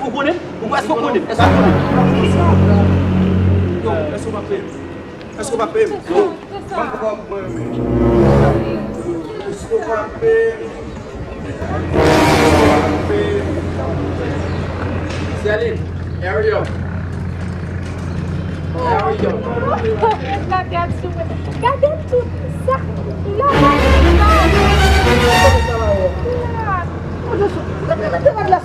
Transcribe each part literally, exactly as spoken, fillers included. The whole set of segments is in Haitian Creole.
Ou konnen? Ou, èske w konnen? Èske w konnen? Yo, èske w pa peye m? Èske w pa peye m? Yo, ban m kòb mwen. Èske w pa peye m? Èske w pa peye m? Celine, hurry up. Hurry up. Gade tout sa. La, la, la.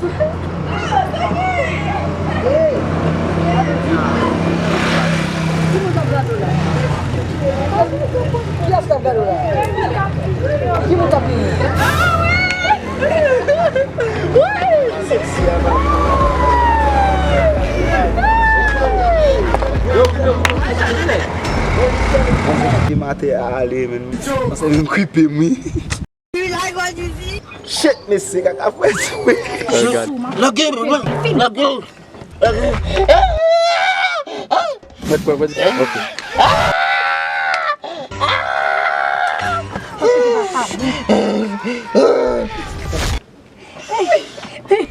Mwen se mete a ale, men. Mwen se menm kripe m, wi. Shit, mesye, kaka fwèt, wi. Lage, lage, lage. Mèt pran, mèt pran. Ok.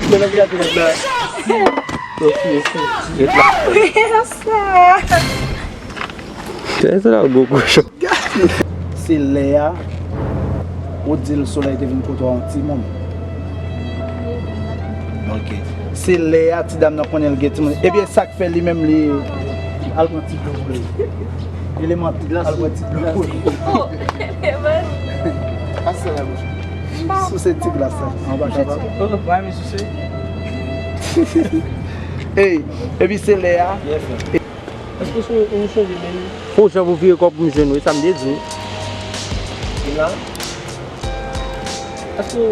Mwen ap gade la. Ret la. Tè sa la gwo kochon. Se lè a ou di l solèy te vin kote w yon timoun. Ok. Se lè a ti dam nan konnen l gen timoun. Ebyen sa k fè li menm li al pran ti dlo pou li. Eleman al pran ti dlo pou li. Pase la bouch. Souse ti glas la. An pa kapab. Hey, epi se lè a. Èske w chonje menm? Fò w jan pou vire kò pou m jwenn ou, e sa m te di w. Vin la. Èske w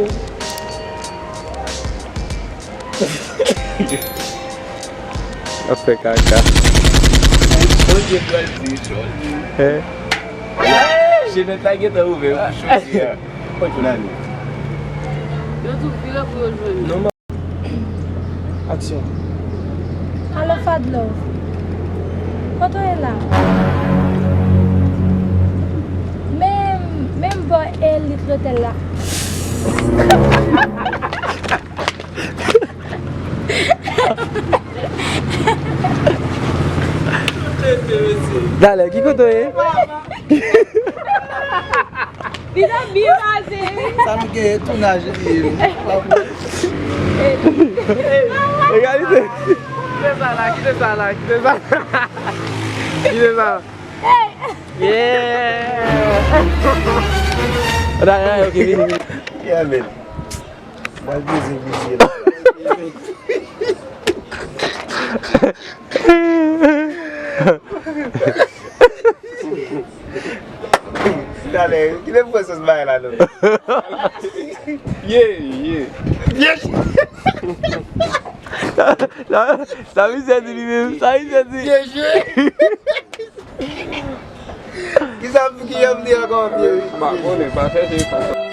ap fè kaka? Bondye pral di jòl. Hein? Jenèt la gentan ouvè pou chonje a. Kote w ale? Yo di w vire pou yo jwenn ou. Aksyon. Alo Fadlove. Kote w ye la? Men, men m bò elit lotèl la. Talè, ki kote w ye? Li nan bi pase wi. Sa nou gen tounaj li ye. Egalite. Kite sa la, kite sa la, kite sa la. Kite sa la. Yeah. Ata, ata, ok, vini, vini. Yeah, man. Mwen bezwen misye la. Talè, kite m pran sans bagay la non. Ye, ye. Ye. Sa, sa, sa misye di li menm, sa misye di. Ye, ye. Kisa, ki yòm li ankò, pye wi? M pa konnen, pa chèche konsa.